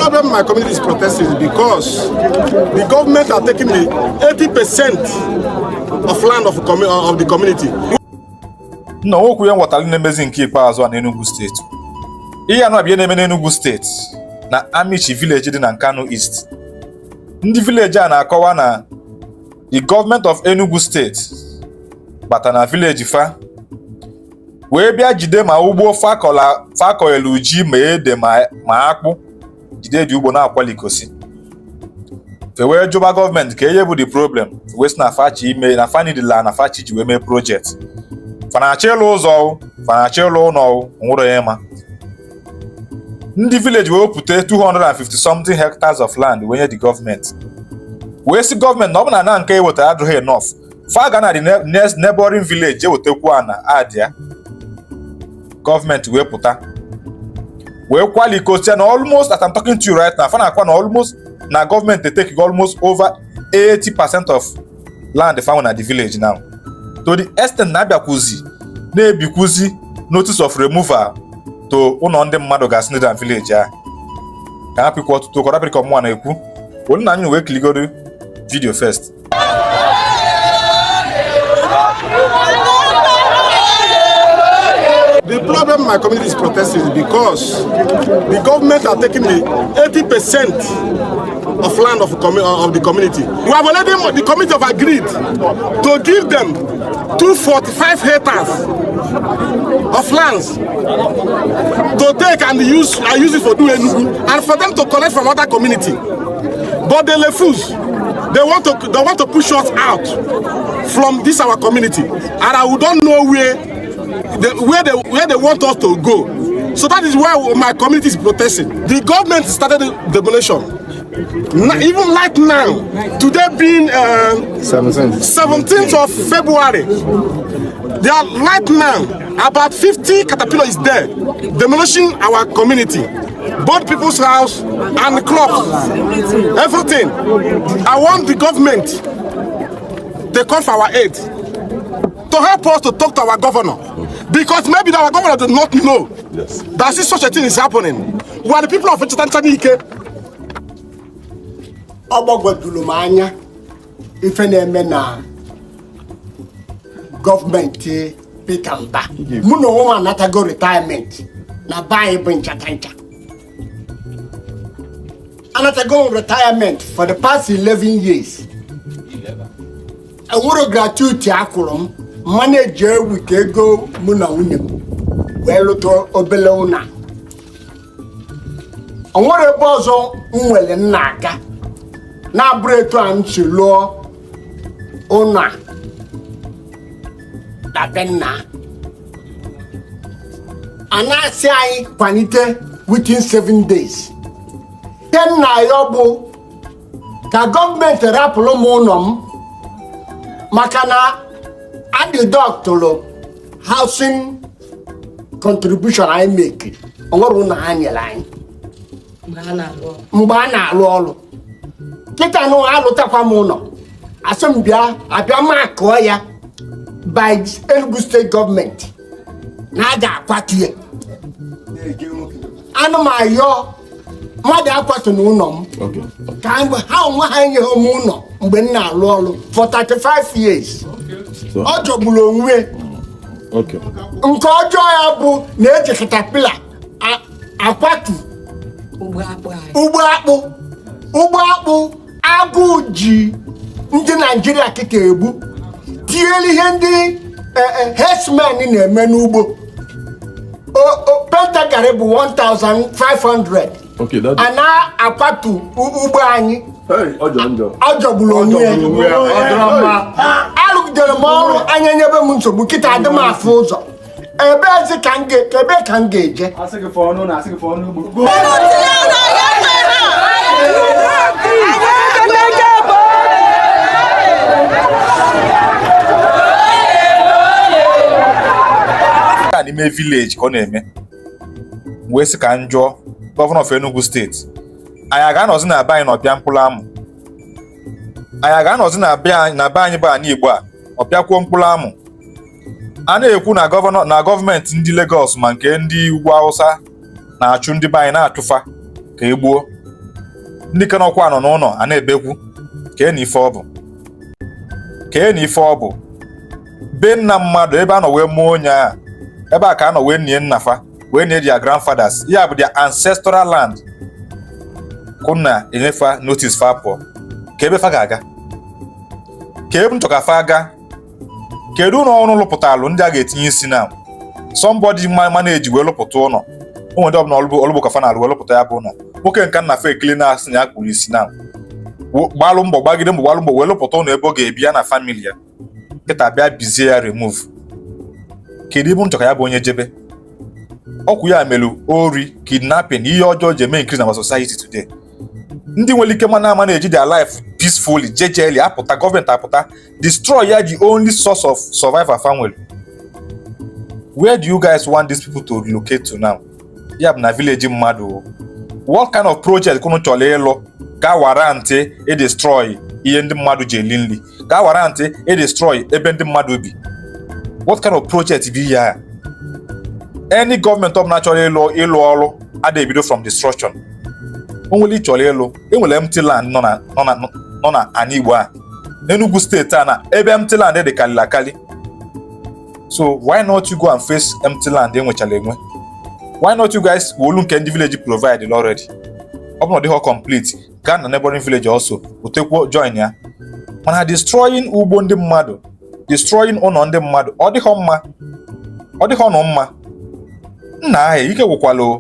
problem my community is protesting is because the government are taking the 80% of land of the community. No, okwu ya nwatali na-emezi nke ikpeazụ na Enugu State. Ihe anụ abịa na-eme n'Enugu State na Amichi village dị na Nkanu East. Ndị village a na-akọwa na the government of Enugu State bata na village fa wee bịa jide ma ugbo fakọelu ji ma ede ma akpụ jide dị ugbo na-akwalikosi. Fe wee jụba gọọmenti ka enye bụ the problem wee si na fachi ime na fanidila na fachi ji wee mee project. Fanachi ịlụ ụzọ, fanachi ịlụ ụlọ nwụrụ ya ma. Ndị village wee pute 250 something hectares of land wee nye the government. Wee si gọọmenti na ọ bụ na nke ewetara adịghị enough. Fa ga na the next neighboring village ewetekwa na adia. Government wee puta. Wee kwalikosia na almost as I'm talking to you right now, fana akwa na almost na government they take almost over 80% of land found at the village now. To the extent na abịakwuzi na-ebikwuzi notice of removal to ụlọ ndị mmadụ gasị na village a. Ka ha pikwa ọtụtụ kọrọ apịrịka ọmụnwa na-ekwu. Olu na anyị wee kiligoro video first. The problem my community is protesting is because the government are taking the 80% of land of the community. We have already, the committee have agreed to give them 245 hectares of lands to take and use it for doing Enugu and for them to collect from other community. But they refuse. They want to push us out from this our community, and we don't know where they want us to go. So that is why my community is protesting. The government started the demolition. Even right now, today being 17th of February, there are right now about 50 caterpillars is there demolishing our community, both people's house and the crops, everything. I want the government to come for our aid, to help us to talk to our governor, because maybe our governor does not know that such a thing is happening. We are the people of Tanzania. Obogwadulumanya ife na-eme na gọọmenti Peter Mbah. Mụ na onwe m anatago retirement na baị bụ nchatancha. Anatago retirement for the past 11 years. Enwere gratuity akwụrụ m manage with ego mụ na nwunye m wee lụta obele ụna. Enwere ebe ọzọ m nwere nna aga na breto am si lụọ ụna na benna. Anasị anyị kwalite within 7 days. Ten na ya bụ ka gọọmenti rapụrụ m ụlọ m maka na adịdọktụrụ housing contribution anyị make onwere ụlọ ha nyere anyị mgbe a na-alụ ọrụ. Kịta nụ alụtakwa m ụlọ asị m abịa ma akụọ ya by Enugu State Government na a ga-akwatu ya. Anụ m ayọ mmadụ akwatu n'ụlọ m ka ha onwe ha enyeghị m ụlọ mgbe m na-alụ ọrụ for 35 years. Ọ jọgburu onwe nke ọjọọ ya bụ na eji katapila akwatu ugbo akpụ agụụ ji ndị Naijiria kịta egbu tinyere ihe ndị herdsmen na-eme n'ugbo. Pentagari bụ 1,500 a na-akwatu ugbo anyị. Ọ jọgburu onwe ya. Alụgidere m ọrụ anya nyebe m nsogbu kịta adị m afụ ụzọ. Ebe ka m ga-eje? N'ime village ka ọ na-eme wee sị ka njọ gọvanọ of Enugu steeti anyị ga-anọzi na be anyị n'ọbịa mkpụrụ amụ. Anyị ga-anọzi na be anyị bụ anyị Igbo a ọbịakwuo mkpụrụ amụ. A na-ekwu na gọọmenti ndị Lagos ma nke ndị ugwu Hausa na-achụ ndị be anyị na-achụfa ka egbuo. ndị ka n'ọkwa nọ n'ụlọ a na-ebekwu kee na ife ọ bụ kee na ife ọ bụ be nna mmadụ ebe a nọ wee mụọ onye a ebe a ka a nọ wee nie nnafa wee nie their grandfathers ya bụ their ancestral land kuna enyefa notice fa pụọ ka ebe fa ga-aga ka ebe ntọka fa aga kedu ụlọ ọrụ lụpụtalụ ndị a ga-etinye isi na somebody manage wee lụpụta ụlọ o nwere ọbụla ọlụbụ ka fa na-alụ wee lụpụta ya bụ ụlọ nwoke nka nna fa ekele na-asị na ya kpụrụ isi na gbalụ mbọ gbagide mbọ gbalụ mbọ wee lụpụta ụlọ ebe ọ ga-ebi ya na famili ya nkịta bịa bizie ya remove kedu ibu ntọka ya bụ onye jebe ọkwụ ya melu ori kidnapping ihe ọjọọ ji eme increase na society today ndị nwere ike mana ama na-eji their life peacefully jejeli apụta gọọmenti apụta destroy ya the only source of survival family. Where do you guys want these people to relocate to now? Ya bụ na village mmadụ. What kind of project kunu chọrọ ịlụ ga warranty e destroy ihe ndị mmadụ ji eli nri ga warranty e destroy ebe ndị mmadụ bi? What kind of project be ya? Any government of natural ịlụ ọrụ ada ebido from destruction. Onwere ịchọrọ ịlụ enwere empty land nọ na ana Igbo a Enugu steeti a na ebe empty land dị kalili akali. So why not you go and face empty land enwechala enwe? Why not you guys wolu nke ndị village provide already? Ọ bụ na ọ dịghọ complete gaa na neighboring village also otekwo join ya. Mana destroying ugbo ndị mmadụ, destroying ụlọ ndị mmadụ, ọ dịghọ mma. Ọ dịghọ nọ mma. Nna ahụ ike gwụkwala